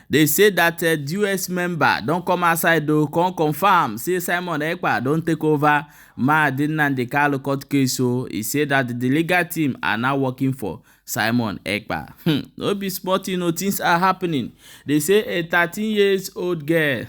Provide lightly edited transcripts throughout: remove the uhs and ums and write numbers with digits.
They say that US member don come outside o, come confirm say Simon Ekpa don take over Mazi Nnamdi Kanu court case o. E say that the legal team are now working for Simon Ekpa. No be small thing o, things are happening. They say a 13 years old girl,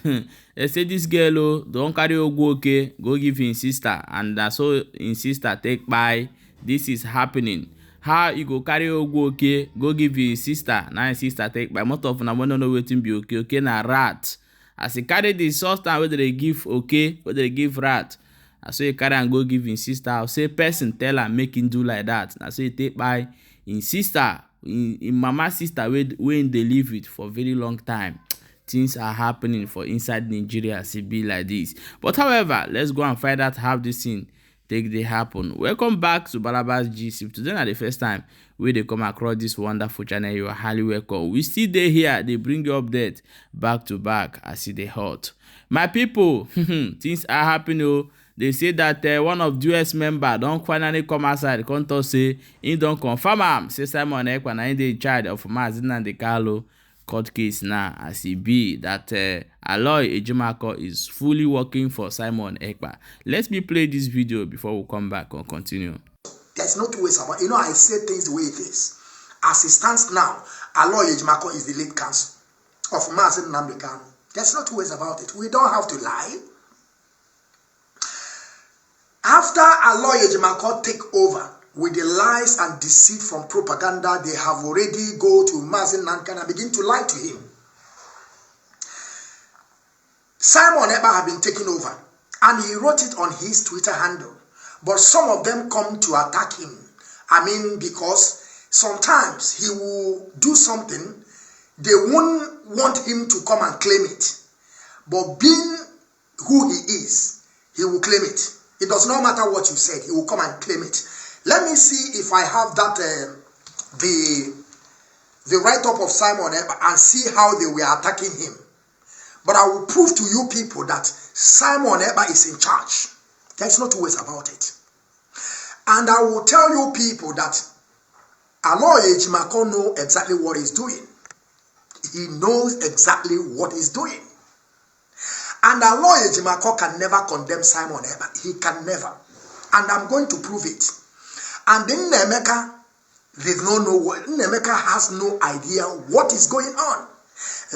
they say this girl o don carry ogwu oke go give him sister, and na so him sister take kpai. This is happening. How e go carry ogwu oke go give him sister, na him sister take kpai? Most of una wey no know wetin be oke, oke na rat. As he carry the substance wey dem dey give oke, wey dem dey give rat, na so he carry am go give him sister. Say person tell am make him do like that, na so he take kpai him sister, him mama sister wey him dey live with for very long time. Things are happening for inside Nigeria as e be like this. But however, let's go and find out how this thing take dey happen. Welcome back to Balabas Gist. If today na the first time wey dey come across this wonderful channel, you are highly welcome. We still dey here, dey bring you update back to back as e dey hot. My people, things are happening o. They say that one of the US member don finally come outside come talk say he don confirm am say Simon Ekpa na him dey in charge of Mazi Nnamdi Kanu court case now, as e be that Aloy Ejimakor is fully working for Simon Ekpa. Let me play this video before we come back and continue. There's no two ways about it. You know, I say things the way it is. As it stands now, Aloy Ejimakor is the lead counsel of Mazi Nnamdi Kanu. There's no two ways about it. We don't have to lie. After Aloy Ejimakor take over with the lies and deceit from propaganda, they have already go to Mazi Nnamdi Kanu and begin to lie to him. Simon Ekpa have been taken over, and he wrote it on his Twitter handle. But some of them come to attack him. Because sometimes he will do something, they won't want him to come and claim it. But being who he is, he will claim it. It does not matter what you said, he will come and claim it. Let me see if I have that the write-up of Simon Ekpa and see how they were attacking him. But I will prove to you people that Simon Ekpa is in charge. There's no two ways about it. And I will tell you people that Aloy Ejimakor knows exactly what he's doing. He knows exactly what he's doing. And Aloy Ejimakor can never condemn Simon Ekpa. He can never. And I'm going to prove it. And then Nnaemeka did not know what, Nnaemeka has no idea what is going on.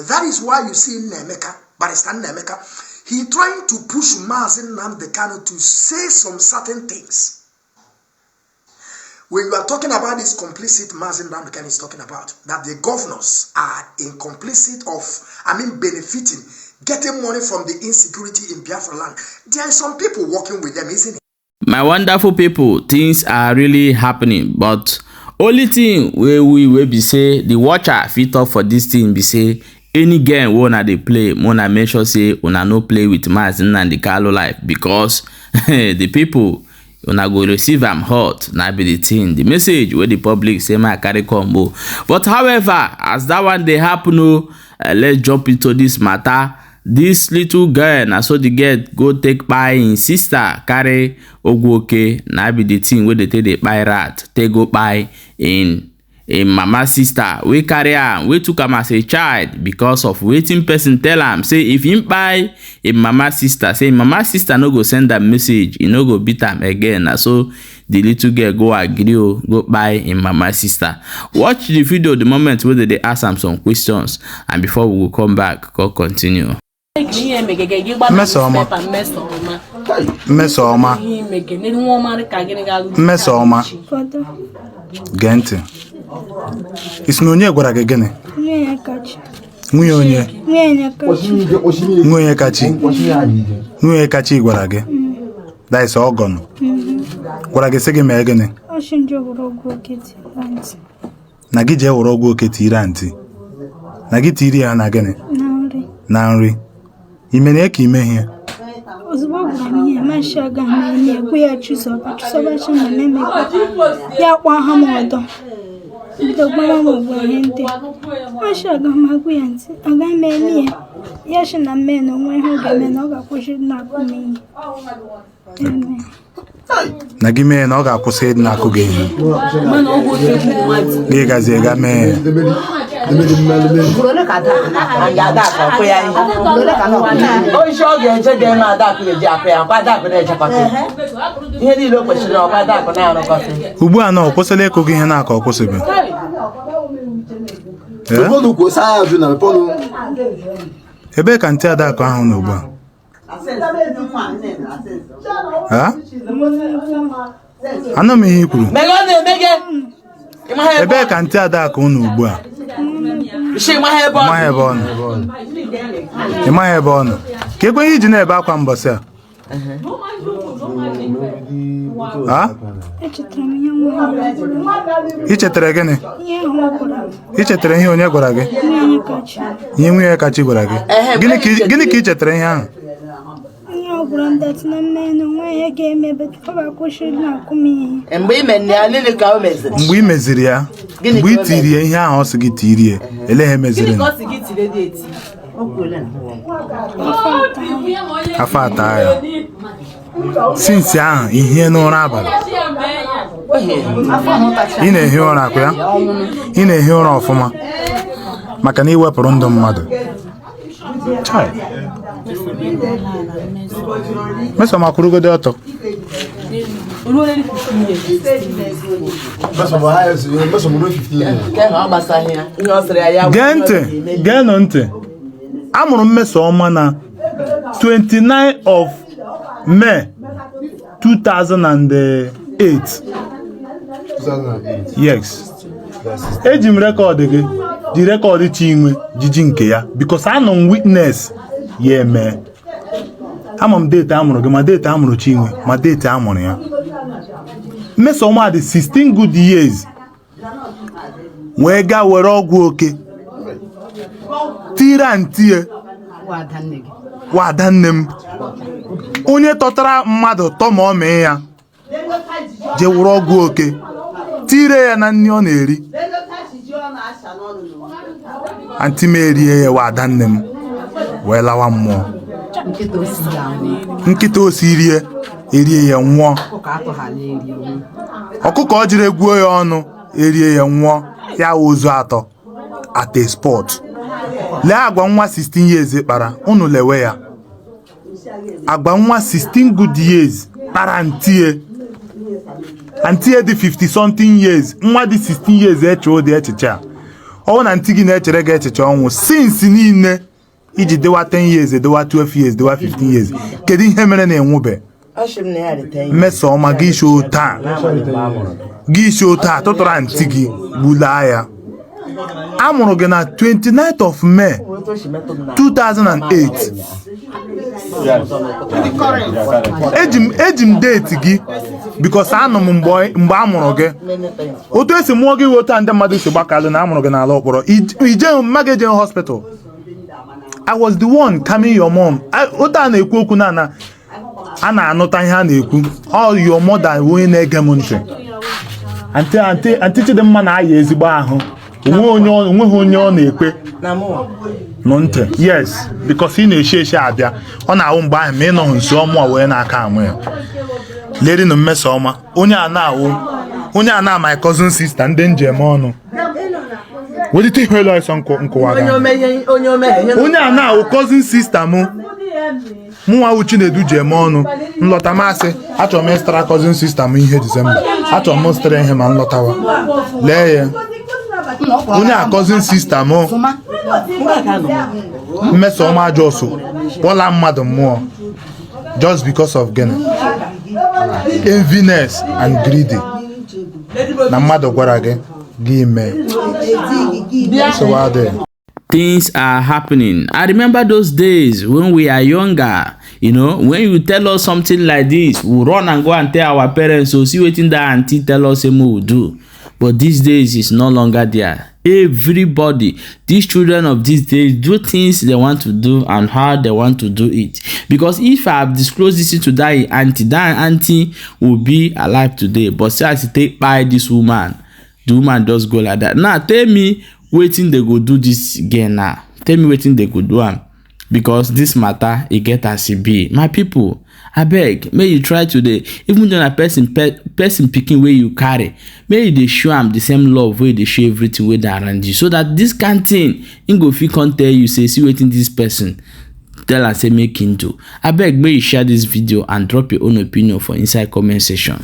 That is why you see Nnaemeka, Barrister Nnaemeka, he trying to push Mazi Nnamdi Kanu to say some certain things. When you are talking about this complicit Mazi Nnamdi Kanu is talking about, that the governors are in complicit of, I mean, benefiting, getting money from the insecurity in Biafra land. There are some people working with them, isn't it? My wonderful people, things are really happening, but only thing wey we wey be say the watcher fit talk for this thing be say any game wey una dey play, una make sure say una no play with Mazi Nnamdi Kanu life, because the people una go receive am hot. Na be the thing, the message wey the public say ma carry come o. But however, as that one dey happen o, let's jump into this matter. This little girl, na so the girl go take kpai him sister, carry ogwu oke, na be the thing wey dey take dey kpai rat, take go kpai in mama sister wey carry am, wey took am as a child, because of wetin person tell am say if him kpai him mama sister, say him mama sister no go send am message, he no go beat am again. Na so the little girl go agree o, go kpai him mama sister. Watch the video the moment wey they dey ask am some questions, and before we go come back, go continue. Mmesoma. Mmesoma. Mmesoma. Gee ntị. Ị sị na onye gwara gị gịnị? Nwunye onye? Nwunye Kachi. Nwunye Kachi gwara gị. That is ọgọnụ. Gwara gị sị gị mee gịnị? Na gị jee were ọgwụ oke tiiri antị. Na gị tiiri ya na gịnị? Na nri. Ị mere ka ime ihe? Ozugbo ọ gwara m ihe, mashi aga m eme ekwe ya Chizoba, Chizoba chi na eme ya kwa ha m ọdọ. Bido gbara m ụgwọ ihe ndị. Mashi aga m agụ ya ntị, aga m eme ya. Ya shi na mme na onwe ihe ọ ga-eme na ọ ga-akwụsị na-akụ m ihe. Na gị mee na ọ ga-akwụsị ịdị na-akụ gị ihe. Gị gazie ga mee ya. Oisi ọ ga-eje ga-eme Adakụ ga-eji akụ ya akwa Adakụ na-echekwata ihe niile o kwesịrị ọkwa Adakụ na-arụkọsị. Ugbu a na ọ kwụsịla ịkụ gị ihe na-aka ọ kwụsịbe? Ee? Ebee ka ntị Adakụ ahụ nọ ugbu a? Ha? Anụ m ihe i kwuru. Mege ọ na-emege. Ịmaha ebe Ebee ka ntị Adakụ nọ ugbu a? Isi ịmaha ebe ọ Ịmaghị ebe ọ nọ. Ịmaghị ebe ọ nọ. Ka ekwe ihe iji na-ebe akwa mbọsị a? Ha? Echetara m ihe nwaanyị gwara m. I chetara gịnị? Ihe ahụ ọ gwara m. I chetara ihe onye gwara gị? Nwunye kachi. Ihe nwunye kachi gwara gị. Gịnị ka gịnị ka i chetara ihe ahụ? Ihe ọ gwara m that na mme na onwe ihe ga-eme, but ọ ga-akwụsị na-akụ m ihe. Mgbe ime nne ya niile ka o meziri. Mgbe i meziri ya, Gịnị mgbe i ka o tiri ya ihe ahụ ọ sị gị tiri ya, ele ihe meziri nụ? Afọ atọ ahụ. Afọ ata ya. Sinsi ahụ ihie n'ụra abalị. Ị na-ehi ụra kwa ya? Ị na-ehi ụra ọfụma maka na ị wepụrụ ndụ mmadụ. Chai. Mmesoma kwụrụgodi ọtọ. Nke ahụ ọ gbasaghị ya ihe ọ sịrị ya ya Gee ntị, geenụ ntị. A mụrụ Mmesoma na 29 of May 2008. Yes. Eji m record gị, ji record Chinwe jiji nke ya because anọ m witness ya eme. Ama m date a mụrụ gị, ma date a mụrụ Chinwe, ma date a mụrụ ya. Mmesoma dị 16 good years wee gaa were ọgwụ oke tiri antie wada nne m, onye tọtara mmadụ tọ ma ọ mee ya, jee were ọgwụ oke tire ya na nri ọ na-eri. Aunty m erie ya, wada nne m wee lawa mmụọ. Nkịta osi rie erie ya nwụọ, ọkụkọ ọ jiri egwuo ya ọnụ erie ya nwụọ, ya wụ ozu atọ at a spot. Lee agwa nwa 16 years kpara unu, lewe ya, agwa nwa 16 good years kpara antie, antie dị 50 something years. Nwa dị 16 years eche ụdị echiche a. Ọwụ na aunty gị na-echere gị echiche ọnwụ since niile iji dịwa 10 years, dịwa 12 years, dịwa 15 years, kedu ihe mere na enwube? Ọ sị m na ya dị 10 years. Mmesoma gị isi otu a, gị isi otu a tụtụrụ aunty gị gbulaa ya. A mụrụ gị na 29th of May 2008. Eji m date gị because anọ m mgbe a mụrụ gị. Otu esi mụọ gị, otu a ndị mmadụ si gbakalụ na a mụrụ gị n'ala ụkpọrọ. Ije mma gị eje hospital. I was the one calming your mom. Otu a na-ekwu okwu na a na-anụta ihe a na-ekwu. All your mother bụ onye na-ege m ntị. Aunty Chidimma na-aya ezigbo ahụ. Onweghị onye ọ na-ekwe Na mụ nụ ntị. Yes, because ị na-eshi eshi abịa, ọ na-awụ mgbe ahụ ma ị nọghị nso ọmụa wee na-aka amụ ya. Lerinu Mmesoma, onye a na-awụ, onye a na my cousin sister, ndị njem ọnụ welite ihu elu ọsọ nkụwa onye gị. ome onye ome ihe. Onye a na-awụ cousin sister mụ, mụnwa wụ Chinedu ji eme ọnụ. Nlọta masị, achọrọ m ịzụtara cousin sister m ihe Disemba, achọrọ m ịzụtara ihe ma nlọtawa. Lee ya, onye a cousin sister mụ. Mmesoma just kpọla mmadụ mmụọ just because of gịnị? Enviness and greedy. Na mmadụ gwara gị gị mee, nsogbu adịghị. Things are happening. I remember those days when we are younger, when you tell us something like this, we run and go and tell our parents, so see wetin that aunty tell us say make we do. But these days it's no longer there. Everybody, these children of these days do things they want to do and how they want to do it. Because if I have disclosed this to that auntie, that auntie will be alive today. But see as e take kpai this woman, the woman just go like that. Now tell me wetin they go do this girl now. Tell me wetin they go do am. Because this matter, e get as e be. My people, abeg, make you try to dey, even though na person pe person pikin wey you carry, make you dey show am the same love wey you dey show everything wey dey around you, so that this kind thing, im go fit come tell you say, see wetin this person tell am say make him do. Abeg, make you share this video and drop your own opinion for inside comment section.